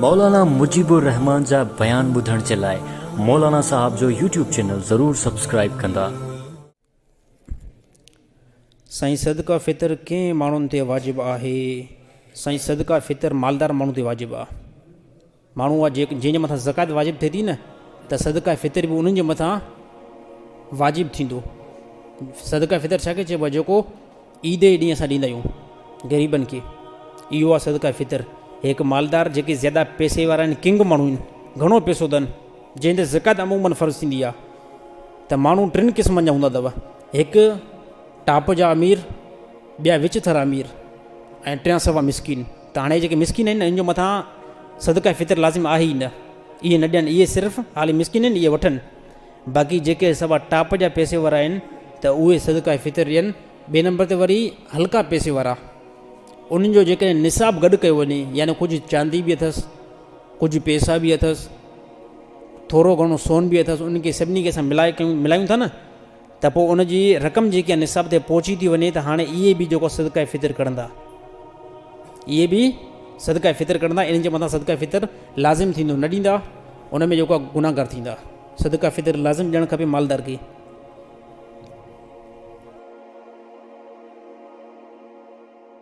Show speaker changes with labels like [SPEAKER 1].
[SPEAKER 1] مولانا مجيب الرحمان جا بيان ٻڌڻ جي لاء مولانا صاحب جو يوٽيوب چينل ضرور سبسڪرائيب ڪندا.
[SPEAKER 2] سائين صدقه فطر ڪنهن ماڻهن تي واجب آهي؟ سائين صدقه فطر مالدار ماڻهو تي واجب آ. ماڻهو آ جنهن جي مٿان زڪوات واجب ٿئي ٿي نه ته صدقه فطر به انهن جي مٿان واجب ٿيندو. صدقه فطر ڇا کي چئبو آ؟ جيڪو عيد جي ڏينهن اسان ڏيندا آهيون غريبن کي اهو آ صدقه فطر. هڪ مالدار جيڪي زياده پئسي وارا آهن ڪنگ ماڻهو آهن گهڻو پئسو اٿن جنهن تي زڪوات عموماً فرض ٿيندي آ ته ماڻهو ٽن قسمن جا هوندا اٿو هڪ ٽاپ جا امير ٻيا وچ ٿر امير ۽ ٽيان سوا مسڪين ته هاڻي جيڪي مسڪين آهن نه ان جو مٿان صدقه فطر لازم آهي ئي نه اهي نه ڏين اهي صرف حالي مسڪين آهن اهي وٺن باقي جيڪي سوا ٽاپ جا پئسي وارا آهن ته اهي صدقه فطر ڏين ٻئي نمبر تي وري هلڪا پئسي وارا انهن جو جيڪڏهن نصاب گڏ ڪيو وڃي يعني ڪجهه چاندي به اٿس ڪجهه پئسا به اٿس ٿورو گهڻو سون به اٿس ان کي سڀني کي اسان ملائي ڪيون ملايون ٿا نه ته پوء ان جي رقم جيڪي آهي نصاب تي پهچي ٿي وڃي ته هاڻي اهي به جيڪو صدقه فطر ڪڍندا اهي به صدقه فطر ڪڍندا انهن جي مٿان صدقه فطر لازم ٿيندو نه ڏيندا ان ۾ جيڪو گناهگار ٿيندا صدقه فطر لازم ڏيڻ کپي مالدار کي.